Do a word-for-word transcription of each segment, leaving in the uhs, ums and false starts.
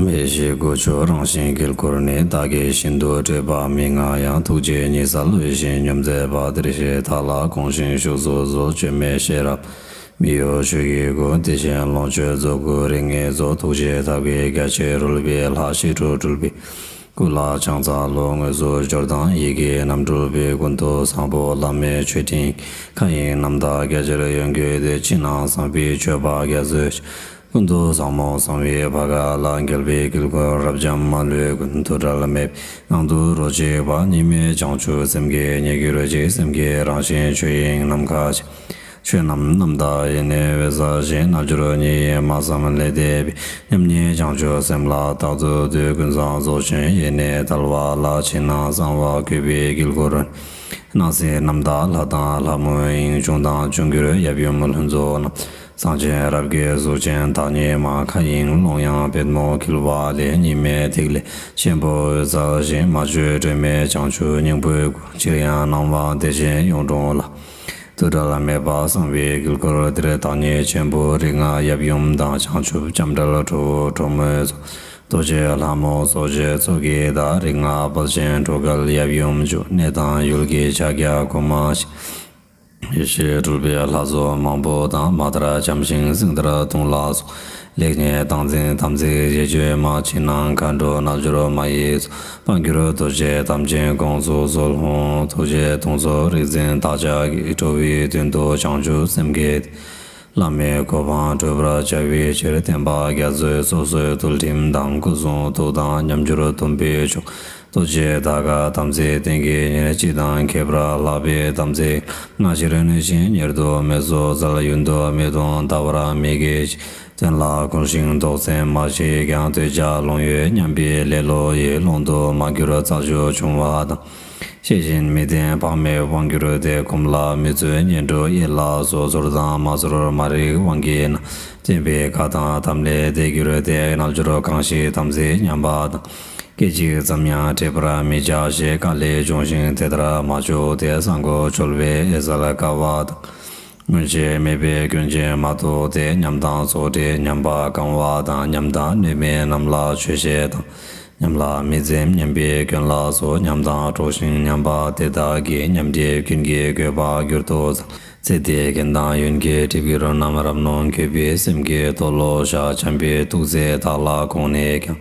མེད་ཞེས་དགོས་ཆོས་རང་བཞིན་དཀྱིལ་འཁོར་ནི། བདག་གིས་ཤིན་ཏུ་སྤྲས་པ་མི་མངའ་ཡང་། ཐུགས་རྗེས་ཉེ་སར་འོས་ཤིང་སྙོམས་མཛད་པ། དེར་གཤེགས་བདག་ལ་གོང་བཞིན་བཞུགས་སུ་གསོལ། བཅོས་མའི་ཤེས་རབ་མི་གཡོ་ཆོས་ཀྱི་སྐུ། དེ་བཞིན་ལོངས་སྤྱོད་རྫོགས་སྐུ་རིགས་ལྔའི་གཙོ། ཐུགས་རྗེའི་ཐབས་ཀྱིས་རྒྱ་ཆེར་རོལ་པའི་ལྷ། ཞི་ཁྲོ་སྤྲུལ་པའི་སྐུ་ལ་ཕྱག་འཚལ་ལོ། དངོས་སུ་འབྱོར་དང་ཡི་གེ་རྣམས་སྤྲུལ་པའི། ཀུན་ཏུ་བཟང་པོ་ལྷ་མོའི་མཆོད་སྤྲིན། མཁའ་དབྱིངས་རྣམ་དག་རྒྱ་ཆེར་གཡོ་གྱུར་ཏེ། ཕྱི་ནང་གསང་བའི་མཆོད་པ་རྒྱ་མཚོས། ཀུན་ཏུ་བཟང་མོ་གསང་བའི་བྷ་ག་ལ། རྒྱལ་བའི་དཀྱིལ་འཁོར་རབ་འབྱམས་མ་ལུས་ཀུན། ཐོད་ཕྲེང་མེད་པའི་ངང་དུ་རོ་གཅིག་པ། གཉིས་མེད་བྱང་ཆུབ་སེམས་ཀྱི་ཉེ་གྱུར་ཅིག་སེམས་ཀྱི་རང་བཞིན་ཆོས་དབྱིངས་ནམ་མཁའ་ཆེ། ཆོས་རྣམས་རྣམ་དག་ཡེ་ནས་འོད་གསལ་ཞིང་། རྣལ་འབྱོར་ཉིད་ཡིན་སྨྲ་བསམ་ལས་འདས་པའི། མཉམ་ཉིད་བྱང་ཆུབ་སེམས་ལ་རྟག་ཏུ་འདུད། ཀུན་བཟང་རྫོགས་ཆེན་ཡེ་ནས་དལ་བ་ལ། ཕྱི་ནང་གསང་བ་གུས་པའི་དཀྱིལ་འཁོར། སྣང་སྲིད་རྣམ་དག་ལྷ་དང་ལྷ་མོ་ཡིན། འབྱུང་དང་འབྱུང་འགྱུར་ཡབ་ཡུམ་ལྷུན་རྫོགས་རྣམས། གསང་ཆེན་རབ་ཀྱི་གཟུགས་ཅན་བདག་ཉིད་མ། མཁའ་དབྱིངས་ཀློང་ཡངས་པདྨོ་འཁྱིལ་བ་ལས། གཉིས་མེད་ཐིག་ལེ་ཆེན་པོ་འོད་གསལ་ཞིང་། མ་བཅོས་སྒྲོན་མེ་བྱང་ཆུབ་སྙིང་པོའི་སྐུ། ཕྱིར་ཡང་སྣང་བ་བདེ་ཆེན་གཡུང་དྲུང་ལ། ཐོད་ཕྲེང་མེད་པ་གསང་བའི་དཀྱིལ་འཁོར་དེར། བདག་ཉིད་ཆེན་པོ་རིགས་ལྔ་ཡབ་ཡུམ་དང་། བྱང་ཆུབ་ལྕམ་དྲལ་ཁྲོ་བོ་ཁྲོ་མོའི་ཚོགས། རྡོ་རྗེ་ལྷ་མོ་སོགས་ཀྱི་ཚོགས་ཀྱིས་བདག་རིགས་ལྔ་དཔལ་ཆེན་ཁྲོ་བརྒྱལ་ཡབ་ཡུམ་མཆོད། གནས་དང་ཡུལ་གྱི་ཕྱག་རྒྱ་གོང་མ་བཞིན། ཡེ་ཤེས་སྤྲུལ་པའི་ལྷ་ཚོགས་མང་པོ་དང་། མ་མཐར་འཁྱམས་ཤིང་སྲིང་མཐར་ལྟུང་ལ་སོགས། ལེགས་ཉེས་སྟངས་འཛིན་དམ་ཚིག་ཞེས་བརྗོད་མ། ཕྱི་ནང་མཁའ་འགྲོ་རྣལ་འབྱོར་མ་ཡི་ཚོགས། དཔལ་གྱུར་རྡོ་རྗེ་ཐམས་ཅད་དགོངས་སུ་གསོལ། ཧཱུྃ། ཐུགས་རྗེའི་དུང་སོགས་རིག་འཛིན་བདག་ཅག་གི། འགྲོ་བའི་དོན་དུ་བྱང་ཆུབ་སེམས་བསྐྱེད་དེ། བླ་མའི་གོ་འཕང་བགྲོད་པར་བྱ་བའི་ཕྱིར། བསྟན་པ་རྒྱ་མཚོའི་སོ་སོའི་ཐུགས་ཁྲིམས་དང་། སྐུ་གསུང་ཐུགས་དང་མཉམ་སྦྱོར་སྡོམ་པའི་མཆོག་རྡོ་རྗེ་ད་ག་དམ་ཚིག་རྟེན་གྱི་གཉེར། སྤྱི་དང་ཁྱད་པར་ལྷག་པའི་དམ་ཚིག་སྔ་ཕྱིར་ནུས་ཤིང་གཉེར་དུ་མི་གསོ་འཚལ། ཡུན་དུ་མི་ལྟུང་ཟླ་བར་མི་སྐྱེ་ཞིང་། དོན་ལ་གོལ་ཞིང་རྟོགས་ཚད་མ་ཞིག་ཀྱང་། འདོད་ཆགས་ལོང་ཡོད་སྙམ་པའི་ལེ་ལོ་ཡི། ལོང་དུ་མ་གྱུར་རྩལ་སྤྱོད་ཆུང་བ་དང་། ཤེས་བཞིན་མི་ལྡན་བག་མེད་དབང་གྱུར་ཏེ། གོམས་ལ་མི་བཙོས་ཉེར་འགྲོ་གཡེལ་ལ་སོགས། ཚོར་དང་མ་ཚོར་མ་རིག་དབང་གིས་ན། བསྟན་པའི་བཀའ་དང་དམ་ལས་འདས་གྱུར་ཏེ། རྣལ་འབྱོར་གང་ཞིག་དམ་ཚིག་ཉམས་པ་དང་། སྐད་ཅིག་ཙམ་ཡང་འབྲེལ་བར་མི་བྱ་ཞེས། བཀའ་ལས་བྱུང་ཞིང་དེ་ལྟར་མ་བྱུང་སྟེ། གསང་སྒོ་འཆོལ་བས་ཨེ་གསལ་དཀའ་བ་དང་། སྔོན་ཆད་མེད་པའི་སྐྱོན་ཅན་མ་ཐོབ་སྟེ། ཉམས་དང་ཚོགས་འབྲེལ་ཉམས་པ་གང་བ་དང་། ཉམས་དང་ནུས་མེད་རྣམས་ལ་ཆོས་བཤད་དང་། ཉམས་ལ་མི་འཛེམ་ཉམས་པའི་སྐྱོན་ལ་སོགས། ཉམས་དང་འགྲོགས་ཤིང་ཉམས་པ་དེ་དག་གིས། ཉམས་འདྲེས་རྒྱུན་གྱི་དགོས་པ་གྱུར་ཏོ་ཟེར། ཚེ་འདིའི་རྐྱེན་དང་ཡུན་གྱིས་འགྲིབ་གྱུར་རྣམས། རབ་གནོང་གུས་པའི་སེམས་ཀྱིས་མཐོལ་ལོ་བཤགས། བྱམས་པའི་ཐུགས་བརྩེས་བདག་ལ་དགོངས་ནས་ཀྱང་།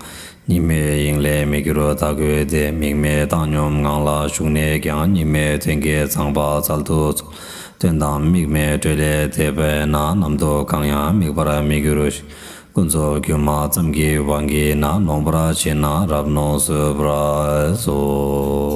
གཉིས་མེད་དབྱིངས་ལས་མི་འགྱུར་བརྡ་བཀོད་དེ། དམིགས་མེད་བཏང་སྙོམས་ངང་ལ་བཞུགས་ནས་ཀྱང་། གཉིས་མེད་དོན་གྱི་ཚངས་པ་སྩལ་དུ་གསོལ། དོན་དམ་དམིགས་མེད་སྤྲོས་ལས་འདས་པས་ན། ནམ་དུ་གང་ཡང་དམིགས་པར་མི་འགྱུར་ཞིང་། ཀུན་རྫོབ་སྒྱུ་མ་ཙམ་གྱི་དབང་གིས་ན། ནོངས་པར་བྱས་ན་རབ་གནོང་གསོལ་བར་གསོལ།